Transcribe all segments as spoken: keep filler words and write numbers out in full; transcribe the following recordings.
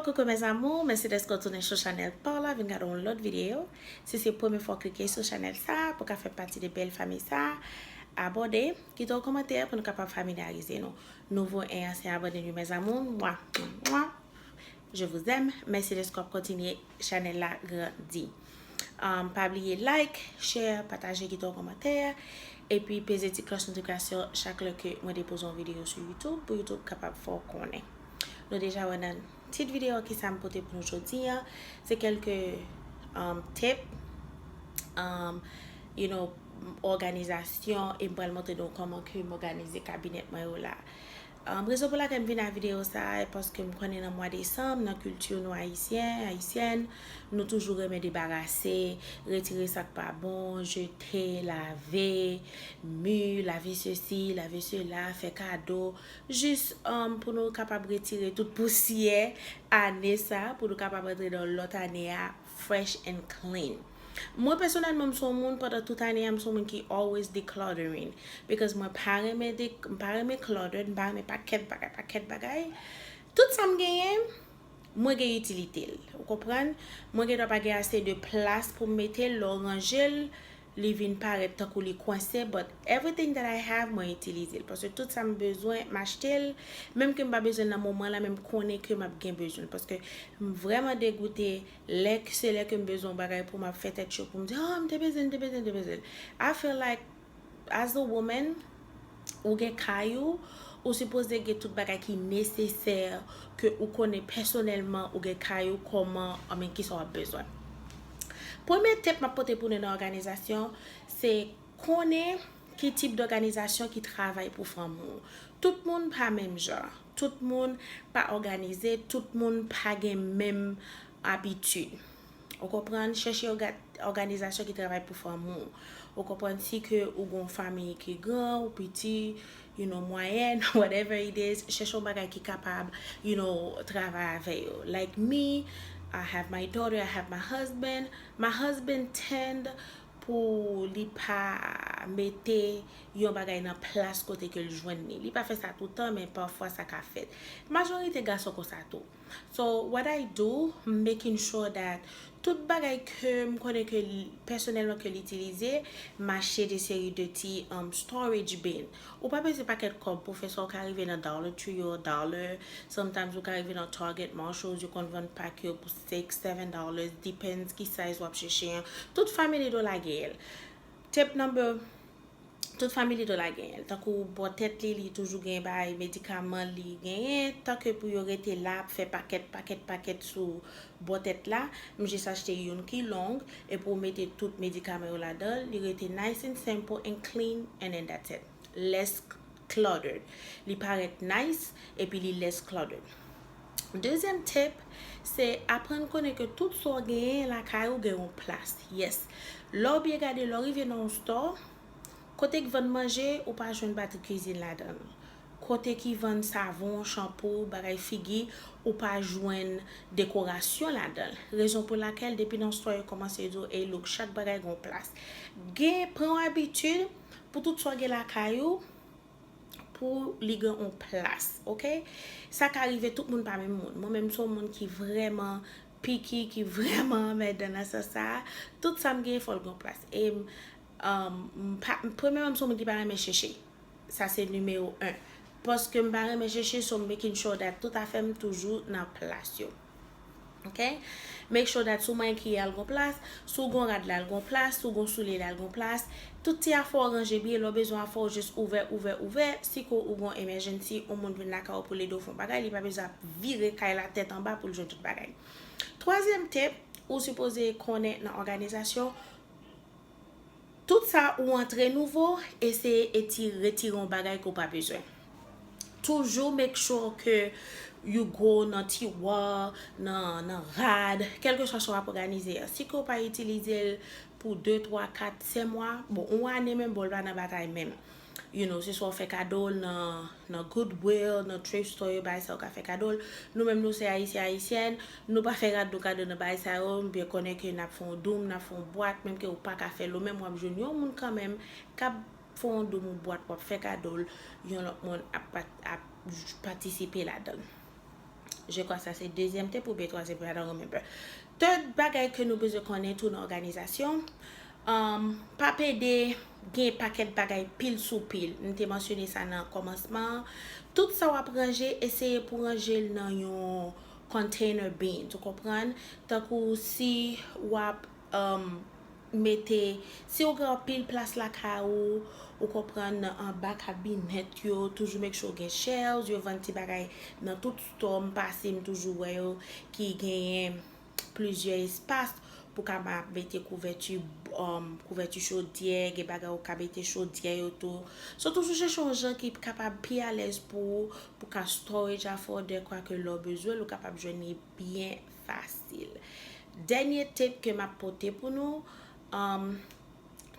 Coucou mes amours, mèsi dèske w tounen sou chanèl pa w la, vin gade yon lòt videyo. Si se premye fwa w klike sou chanèl sa, pou w ka fè pati de bèl fanmi sa, abòne, kite yon kòmantè pou nou kapab familyarize nou. Nouvo e ansyen abòne nou mes amours, mwa, mwa, mwa. Je vous aime. Mèsi dèske w ap kontinye chanèl la grandi. Um, pa bliye like, share, pataje, kite yon kòmantè. Epi peze ti klòch notifikasyon chak lè ke mwen depoze yon videyo sou YouTube pou YouTube kapab fè w konnen. Nou deja wè nan tit videyo ki sa m pote pou nou jodi a. Se kèlke um, tip, um, you know, òganizasyon e m pral montre nou kòman ke m òganize kabinèt mwen yo la. Um, rezon pou lakèl m vin a videyo sa a, e paske m konnen nan mwa desanm, nan kilti nou ayisyen, ayisyèn, nou toujou renmen debarase, retire sa k pa bon, jete, lave, mi, lave sesi, lave sela, fè kado, jis um, pou nou kapab retire tout pousyè ane sa, pou nou kapab antre nan lòt ane a fresh and clean. Mwen pèsonèlman, m se yon moun pandan tout ane a, m se yon moun ki always decluttering. Because mwen pa renmen de, m pa renmen clutter, m pa renmen pakèt bagay, pakèt bagay. Tout sa m genyen, mwen gen itilite l. Ou konprann? Mwen gen dwa pa gen ase de plas pou m mete l, lè w ranje l, li vin parèt tankou li kwense, but everything that I have, mwen itilize l. Paske tout sa m bezwen, m achte l. Menm ke m pa bezwen l nan moman la, men m konnen ke m ap gen bezwen l. Paske m vrèman degoute lè k-, se lè ke m bezwen yon bagay pou m ap fè tèt cho, pou m di, oh, m te bezwen, m te bezwen, m te bezwen. I feel like, as a woman, ou gen kay ou, ou sipoze gen tout bagay ki nesesè, ke ou konnen pèsonèlman, ou gen kay ou, kòman, anben, kisa w ap bezwen. Premye tip m ap pote pou nou nan òganizasyon, se konnen ki tip dòganizasyon ki travay pou fanmi w. Tout moun pa menm jan. Tout moun pa òganize, tout moun pa gen menm abitid. Ou konprann? Chèche òga-, òganizasyon ki travay pou fanmi w. Ou konprann? Si ke ou gon fanmi ki gran, ou piti, you know, mwayèn, whatever it is, chèche yon bagay ki kapab, you know, travay avè yo. Like me, I have my daughter, I have my husband. My husband tend pou li pa mete yon bagay nan plas kote ke l jwenn li. Li pa fè sa toutan, men pafwa sa ka fèt. Majorite gason konsa tou. So, what I do, m making sure that tout bagay ke m konnen ke l, pèsonèlman ke l itilize, m achte de seri de ti um, storage bin. Ou pa bezwen pakèt kòb pou fè sa, ou ka rive nan Dollar Tree yo, Dollar, sometimes ou ka rive nan Target, Marshalls, yo konn vann pak yo pou six, seven dollars, depends ki size w ap chèche an. Tout family dollar genyen l. Tip number, tout family dollar genyen l. Tankou bò tèt li, li toujou gen bay medikaman li genyen. Tanke pou yo rete la ap fè pakèt, pakèt, pakèt sou bò tèt la, m jis achte youn ki long, epi w mete tout medikaman yo ladan l, li rete nice and simple and clean, and then that's it. Less cluttered. Li parèt nice, epi li less cluttered. Dezyèm tip, se aprann konnen ke tout sa w genyen lakay ou gen yon plas. Yes. Lè w byen gade, lè w rive nan yon store, kote k vann manje, ou pa jwenn batri kwizin ladan l. Kote ki vann savon, chanpou, bagay figi, ou pa jwenn dekorasyon ladan l. Rezon pou lakèl, depi nan store yo kòmanse di w, ey, look, chak bagay gen yon plas. Gen, pran yon abitid pou tout sa w gen lakay ou, pou li gen yon plas, oke? Sa ka rive, tout moun pa menm moun. Mwen menm, m se yon moun ki vrèman picky, ki vrèman anmèdan nan sans sa a. Tout sa m genyen, fò l gen yon plas. E m, um, m pa, m, premyèman, m se yon moun ki pa renmen chèche. Sa se nimewo en. Paske m pa renmen chèche, so m making sure that tout afè m toujou nan plas yo. Ok? Make sure that si w manyen kiyè a, l gon plas, si w gon rad la, l gon plas, si w gon soulye la, l gon plas. Tout ti afè w ranje byen, lè w bezwen afè w, jis ouvè, ouvè, ouvè. Si ke ou gon emergency, yon moun vin lakay ou pou l ede w fè yon bagay, li pa bezwen ap vire kay la tèt anba pou l jwenn tout bagay. Twazyèm tip, ou sipoze konnen nan òganizasyon, tout sa ou antre nouvo, eseye eti-, retire yon bagay ke w pa bezwen. Toujou make sure ke you go nan tiwa, nan, nan rad, kèlkeswa sa w ap òganize a. Si ke w pa itilize l pou de, twa, kat, senk mwa, bon, yon ane menm, bon, l pa nan batay menm. You know, se swa w fè kado l nan, nan Goodwill, nan thrift store yo, bagay sa yo ka fè kado l. Nou menm nou se Ayisyen, Ayisyèn, nou pa fè rad nou kado nan bagay sa yo, m byen konnen ke n ap fè yon doum, n ap fè yon bwat, menm ke ou pa ka fè l ou menm, w ap jwenn yon moun kanmenm k ap fè yon doum, yon bwat, w ap fè kado l, yon lòt moun ap pat-, ap patisipe ladan l. Je crois sa se dezyèm tip oubyen twazyèm tip, I don't remember. Third bagay ke nou bezwen konnen tou nan òganizasyon, um, pa pede gen pakèt bagay pil sou pil. M te mansyone sa nan kòmansman an. Tout sa w ap ranje, eseye pou ranje l nan yon container bin, ou konprann? Tankou si w ap um, mete, si w gen anpil plas lakay ou, ou konprann, nan anba kabinèt yo, toujou make sure w gen shelves, yo vann ti bagay nan tout store m pase, m toujou wè yo ki genyen plizyè espas pou kapab mete kouvèti, um, kouvèti chodyè, gen bagay ou ka mete chodyè yo tou. So toujou chèche yon jan ki kapab pi alèz pou ou, pou ka storage afè w, dèkwa ke lè w bezwen l, ou kapab jwenn li byen fasil. Dènye tip ke m ap pote pou nou, um,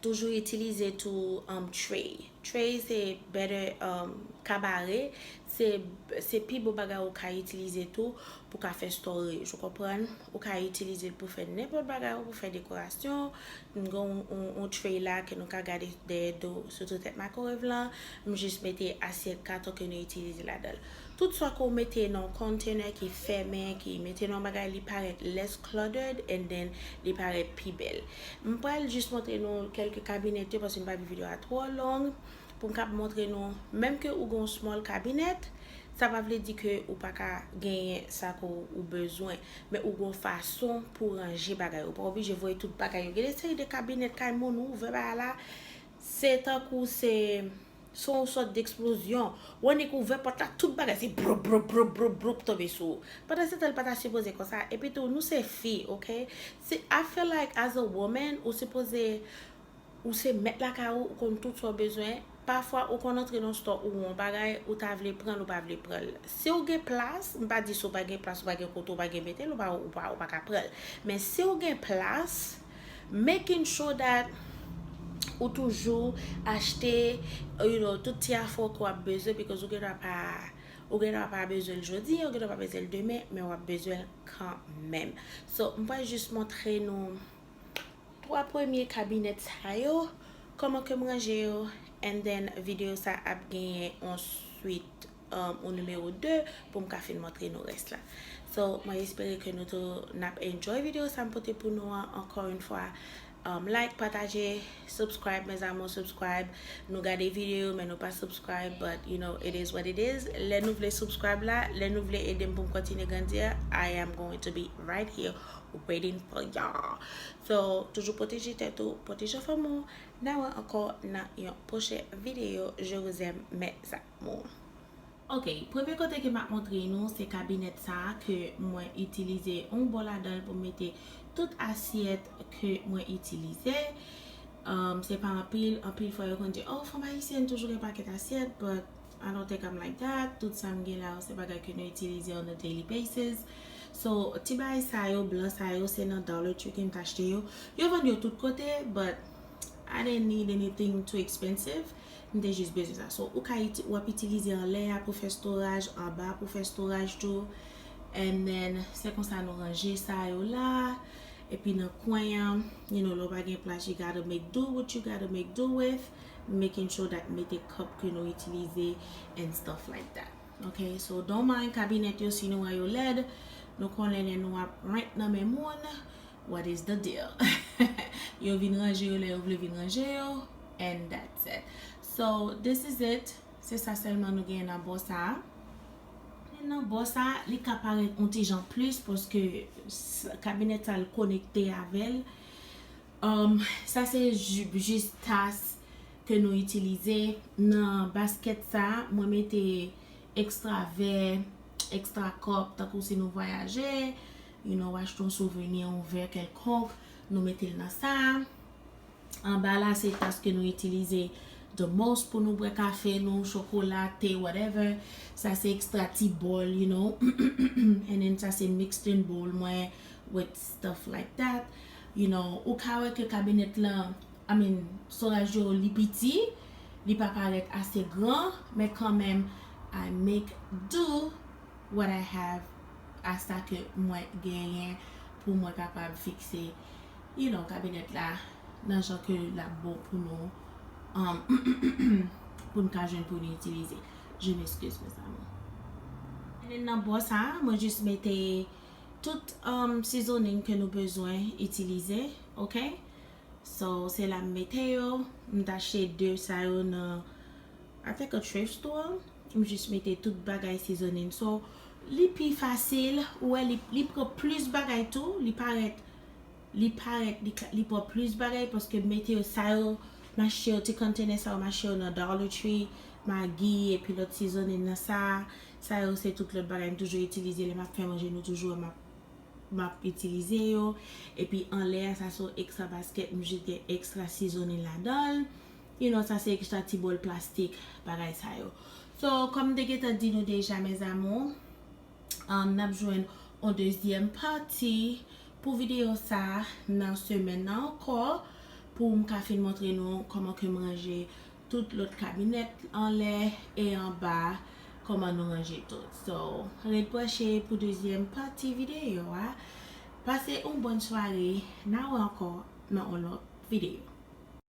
toujou itilize tou, um, tray. Tray se better, um, kabare, se, se pi bon bagay ou ka itilize tou pou ka fè storage, ou konprann? Ou ka itilize l pou fè nenpòt bagay, ou pou fè dekorasyon. M gen yon, yon, yon tray la ke nou ka gade dèyè do, sitou tèt microwave lan. M jis mete asyèt katon ke nou itilize ladan l. Tout sa ke w mete nan yon container ki fèmen, ki mete nan yon bagay, li parèt less cluttered and then li parèt pi bèl. M pral jis montre nou kèlke kabinèt yo paske m pa vle videyo a twò long. Pou m kab montre nou, menm ke ou gen yon small cabinet, sa pa vle di ke ou pa ka genyen sa ke ou bezwen. Men ou gen yon fason pou ranje bagay. Ou pa oblije voye tout bagay yo. Gen de seri de kabinèt kay moun ou ouvè bagay la, se tankou se se yon sòt deksplozyon. Ou annik ouvè pòt la, tout bagay se broup, broup, broup, broup, broup tonbe sou ou. Pandan se tan, li pa ta sipoze konsa. Epi tou, nou se fi, oke? Se, I feel like as a woman, ou sipoze, ou se mèt lakay ou, ou konn tout sa w bezwen. Pafwa, ou konn antre nan store ou wè yon bagay, ou ta vle pran l, ou pa vle pran l. Si w gen plas, m pa di si w pa gen plas, ou pa gen kote, ou pa gen mete l, ou pa, ou pa, ou pa ka pran l. Men si w gen plas, making sure that ou toujou achte, you know, tout ti afè w ke w ap bezwen, because ou gendwa pa, ou gendwa pa bezwen l jodi, ou gendwa pa bezwen l demen, men w ap bezwen l kanmenm. So, m pral jis montre nou twa premye kabinèt sa yo, kòman ke m ranje yo, and then videyo sa ap genyen yon swit, um, yon nimewo de pou m ka fin montre nou rès la. So, mwen espere ke nou tou n ap enjoy videyo sa m pote pou nou an, ankò yon fwa. Um, like, pataje, subscribe, mes amours, subscribe. Nou gade videyo, men nou pa subscribe, but, you know, it is what it is. Lè nou vle subscribe la, lè nou vle ede m pou m kontinye grandi a, I am going to be right here waiting for y'all. So, toujou pwoteje tèt ou, pwoteje fanmi w. N a wè ankò nan yon pwochen videyo. Je vous aime, mes amours. Ok, premye kote ke m ap montre nou, se kabinèt sa a ke mwen itilize yon bò ladan l pou m mete tout asyèt ke mwen itilize. Um, se pa anpil, anpil fwa yo konn di, oh, fanm ayisyèn toujou gen pakèt asyèt, but I don't think I'm like that. Tout sa m gen la yo, se bagay ke nou itilize on a daily basis. So, ti bagay sa yo, blan sa yo, se nan Dollar Tree ke m t achte yo. Yo vann yo tout kote, but I didn't need anything too expensive. M te jis bezwen sa. So, ou ka iti-, w ap itilize anlè a pou fè storage, anba pou fè storage tou. And then, se konsa nou ranje sa yo la. Epi nan kwen an, you know, lè w pa gen plas, you gotta make do what you gotta make do with, making sure that mete cup ke nou itilize and stuff like that. Ok, so don't mind kabinèt yo si nou wè yo lèd. Nou konnen lè nou ap rent nan men moun, what is the deal? Yo vin ranje yo lè yo vle vin ranje yo, and that's it. So, this is it. Se sa sèlman nou genyen nan bò sa a. Nan bò sa a, li ka parèt yon ti jan plis paske s-, kabinèt sa l konekte avè l. Um, sa se ju-, jis tas ke nou itilize. Nan baskèt sa a, mwen mete ekstra vè, ekstra kòp, tankou si nou vwayaje, you know, w achte yon souveni, yon vè kèlkonk, nou mete l nan sa a. Anba la, se tas ke nou itilize the most pou nou bwè kafe nou, chokola, te, whatever. Sa se ekstra ti bòl, you know. And then sa se mixing bowl mwen with stuff like that. You know, ou ka wè ke kabinèt lan, I mean, storage yo li piti, li pa parèt ase gran, men kanmenm, I make do what I have, a sa ke mwen genyen pou mwen kapab fikse, you know, kabinèt la nan jan ke l ap bon pou nou, um, pou n ka jwenn pou nou itilize. Je m'excuse, mes amours. Nan bò sa, mwen jis mete tout um, seasoning ke nou bezwen itilize, ok? So, se la m mete yo. M t achte de sa yo nan, I think, a thrift store. M jis mete tout bagay seasoning. So, li pi fasil, ou wè, li, li pran plis bagay tou, li parèt li parèt li, li pran plis bagay paske m mete yo sa yo m achte yo ti container sa yo m achte yo nan Dollar Tree, Maggi epi lòt seasoning nan sa. Sa yo se tout lòt bagay m toujou itilize lè m ap fè manje nou toujou wè m ap m ap itilize yo. Epi anlè a sa se yon extra basket m jis gen extra seasoning ladan l. You know, sa se extra ti bòl plastik bagay sa yo. So, kòm m te gentan di nou deja mes amours, um, n ap jwenn yon dezyèm pati pou videyo sa nan semèn nan ankò pou m ka fin montre nou kòman ke m ranje tout lòt kabinèt anlè e anba, kòman nou ranje tout. So, ret branche pou dezyèm pati videyo a. Pase yon bòn sware, n a wè ankò nan yon lòt videyo.